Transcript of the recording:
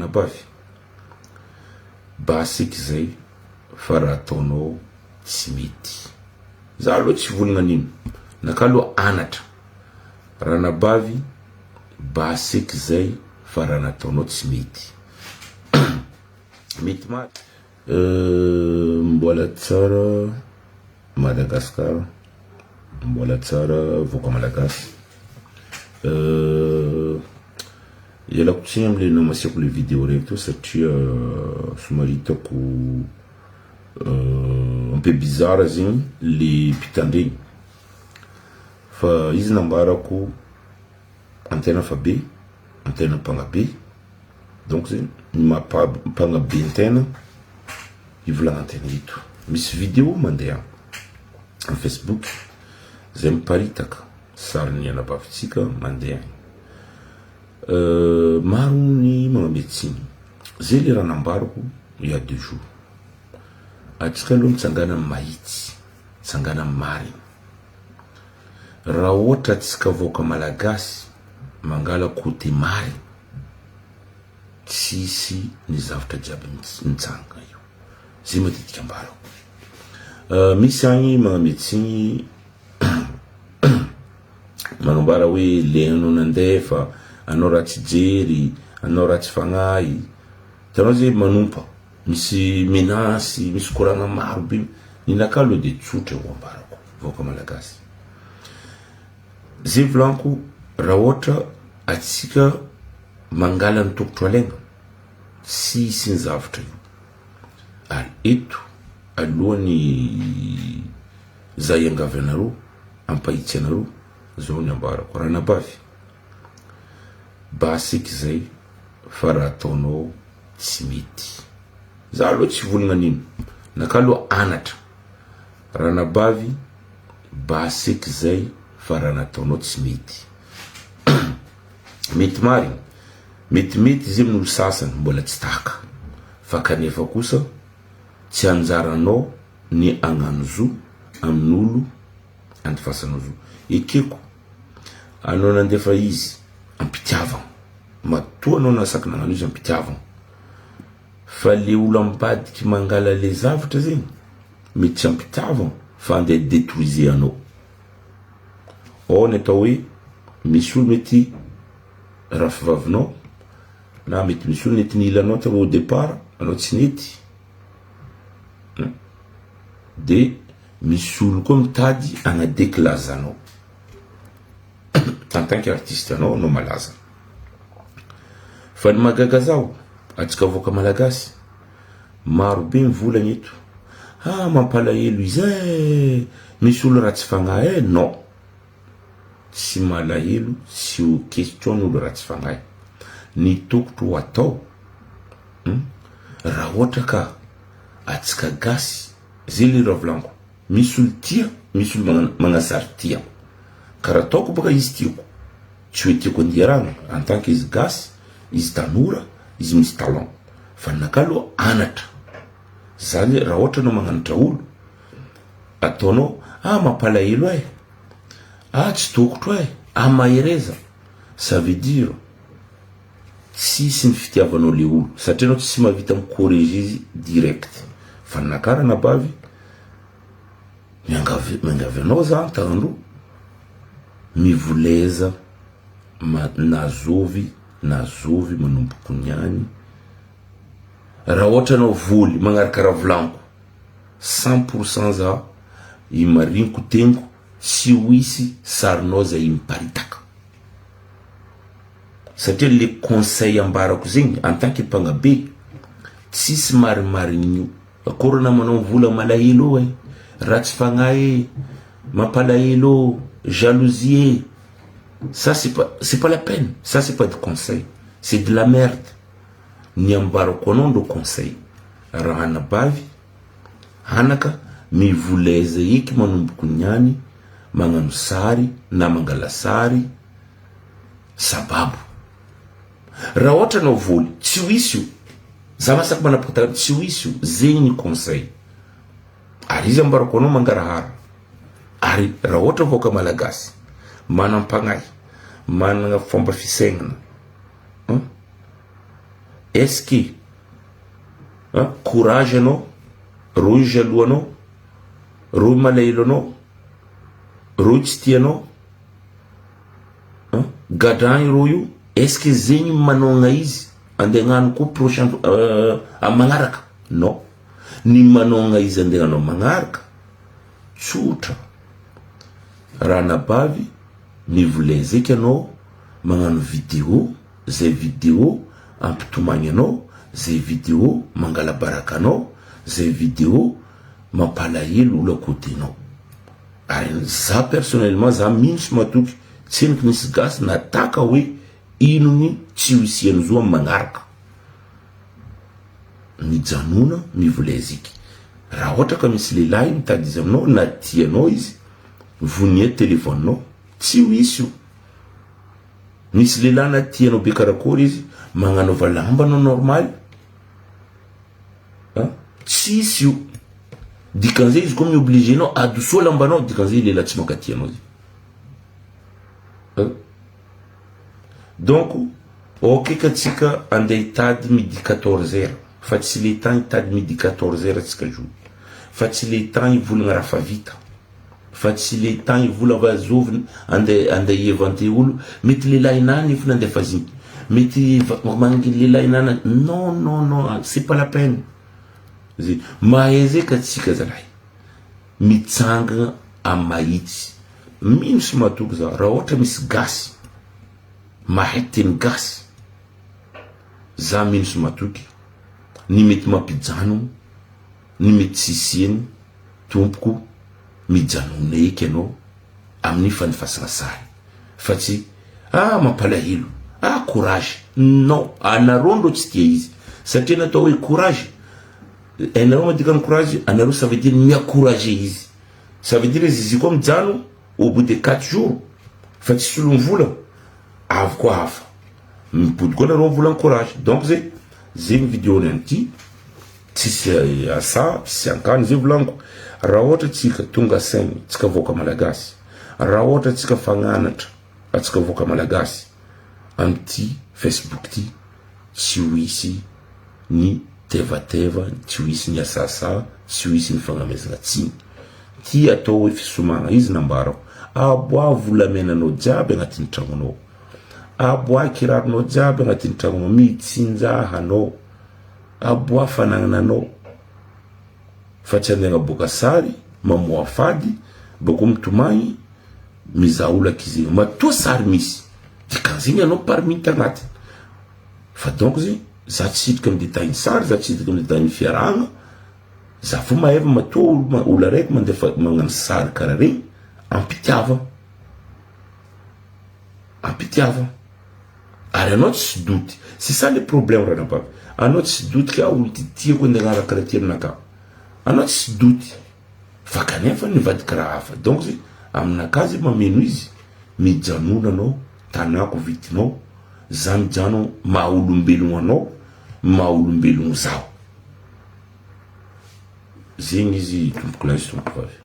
Ranabavy, basy eky zay fa raha ataonao tsy mety. Za aloha tsy volagna an'ino, naka aloha anatra. Ranabavy, basy eky zay fa raha nataonao tsy mety. Mety ma. Mbola tsara Madagascar, mbola tsara vahoaka malagasy. Ialako tsiny amle namasiako le video raiky teo satria somary hitako un peu bizarre zegny le mpitandregny fa izy nambarako antena fa be, antena mpagnabe donc zegny ny maha mpagnabe antena ivolagnantena eto. Misy video mandeha am facebook zay miparitaka sarin'ny anabavintsika mandeha agny. Maro ny magname tsiny. Zay le raha nambarako il y a 2 jours. Atsika aloha mitsangana am mahitsy, mitsangana am marigny. Raha ohatra atsika vahoaka malagasy mangala côté marigny, tsisy ny zavatra jiaby mitsangana io. Zay matetiky ambarako. Misy agny magname tsiny magnambara hoe le anao nandefa, anao ratsy jery, anao ratsy fagnahy. Hitanao zay manompa, misy menace, misy koragna maro be. Ninaka aloha de tsotra ho ambarako vahoaka malagasy. Zay volaniko, raha ohatra atsika mangala ny tokotro alaigna, tsisy ny zavatra io. Ary eto alohan'ny za hiangavy anareo, ampahitsy anareo, zao ny ambarako. Ranabavy, basy eky zay fa raha ataonao tsy mety. Za aloha tsy volagna an'ino, naka aloha anatra. Ranabavy, basy eky zay fa raha nataonao tsy mety. Mety marigny, metimety izy amin'olo sasany mbola tsy taka, fa kanefa kosa tsy anjaranao ny agnano zo amin'olo andifasanao zo. Ekeko, anao nandefa izy am-pitiavagna, matoa anao nasaky nagnano izy am-pitiavagna, fa le olo ambadiky mangala le zavatra zegny, mety tsy am-pitiavagna fa andeha detruiser anao. Ao ny atao hoe misy olo mety rafivavinao na mety misy olo nety nila anao taloha au départ anao tsy nety, de misy olo koa mitady agnadeky lazanao en tant que artiste anao, anao malaza. Fa ny mahagaga zaho, atsika vahoaka malagasy, maro be mivolagna eto, ah mampalahelo izy eh, misy olo ratsy fagnahy eh, non, tsy malahelo, tsy ho question ny olo ratsy fagnahy. Ny tokotro ho atao, raha ohatra ka atsika gasy, zay le raha volaniko, misy olo tia, misy olo magnasary tia, karaha ataoko baka izy tiako, tsy hoe tiako andiaragna, en tant que izy gasy, izy tanora, izy misy talent, fa ninaka aloha anatra, zany raha ohatra anao magnanatra olo, ataonao ah mampalahelo eh, ah tsy tokotro eh, ah mahereza, ça veut dire tsisy ny fitiavanao le olo, satria anao tsy mahavita mi-corriger izy direct, fa ninaka ranabavy, miangavy miangavy anao za antagnandroa, mivoleza na zovy na zovy manomboko niany, raha ohatra anao voly magnaraka raha volaniko, 100% za imariniko teniko tsy ho hisy sarinao zay miparitaka, satria le conseil ambarako zegny en tant que mpagnabe tsisy marimarigny io, akory namanao mivola malahelo e, ratsy fagnahy e, mampalahelo ô, jalousie e, ça c'est pas la peine, ça c'est pas de conseil, c'est de la merde. Ny ambarako anao ndro conseil, raha anabavy anaka mivoleza eky manomboko niany magnano sary na mangala sary sababo, raha ohatra anao voly tsy ho hisy io, za masaky manapaka tsy ho hisy io, zegny ny conseil, ary izy ambarako anao mangarahara, ary raha ohatra vahoaka malagasy manam-pagnahy, manana fomba fisaignana. Est-ce que courage anao ro io jaloux anao ro io malahelo anao ro io tsy tianao gadrany ro io? Est-ce que zegny manogna izy andeha hagnano koa prochain amy magnaraka? Non, ny manogna izy andeha hagnano magnaraka tsotra raha nabavy mivolay zeky anao magnano vidéo zay, vidéo ampitomagny anao zay, vidéo mangala baraka anao zay, vidéo mampalahelo olo akotenao. Ary za personnellement, za mino sy matoky tseniky misy gasy nataka hoe inony tsy ho isiany zo amy magnaraka. Mijanona mivolay ziky raha ohatra ka misy lehilahy mitady izy aminao na tianao izy, vonia telefoninao, tsy ho isy io. Misy lehilahy na tianao be karakory izy, magnanaova lamba anao normaly, tsisy io. Dikan'izay izy koa mioblige anao adosoa lambanao, dikan'izay lehilahy tsy mankaty anao izy. Donc ok, ka atsika andeha hitady midi 14 heures, fa tsy le temps hitady midi 14 heures atsika jo, fa tsy le temps hivolagna raha fa vita, fa tsy le temps hivola va zoviny andeha hievante olo mety lehilahy nany efa nandefa zigny, mety mangy lehilahy nana. Non, non, non, c'est pas la peine. Zay mahay zay ka tsika zalahy mitsangana amy mahitsy. Mino sy matoky za raha ohatra misy gasy mahay teny gasy, za mino sy matoky ny mety mampijano ny mety tsisiany tompoko. Mijanona eky anao amin'ny fandifasana sary fa tsy mampalahelo, courage. Non, anareo ndreo tsy tia izy satria natao hoe courage anareo madikany courage anareo, ça veut dire miencourager izy, ça veut dire izy koa mijano au bout de 4 jours fa tsy solony vola avy koa hafa mipody koa nareo volany courage. Donc zay zegny vidéo ny an'ity, tsisy asa, tsisy ankany zay volaniko. Raha ohatra tsika tonga saigny tsika voaka malagasy, raha ohatra tsika fagnanatra atsika voaka malagasy amity Facebook ty, tsy ho isy ny tevateva, tsy ho isy ny asasa, tsy ho isy ny fagnamezana tsiny. Ty atao hoe fisomagna izy nambarako: aboa volamenanao jiaby agnatin'ny tragnonao, aboa kiraronao jiaby agnatin'ny tragnonao, mitsinjahanao, aboa fanagnananao, fa tsy andeha agnaboaka sary mamoa fady bako mitomagny mizaha olo akizegny matoa sary misy dikan'zegny anao parmi tagnatiny. Fa donc zegny za tsy hidriky amy détail sary, za tsy hidriky amy détail fiarahagna, za fo maeva matoa olo araiky mandefa magnano sary karaha regny ampitiava, ampitiava. Ary anao tsy doty, c'est ça le problème raha nabavy anao tsy doty ka olo ty tiako andeha agnara karaha ty aminaka, anao tsy doty fa kanefa nivadiky raha hafa. Donc zay aminakahy zay mameno izy mijanona anao tanako vitinao, za mijano maha olombelogno anao, maha olombelogno zaho zegny izy, tompoko lahy sy tompoko vavy.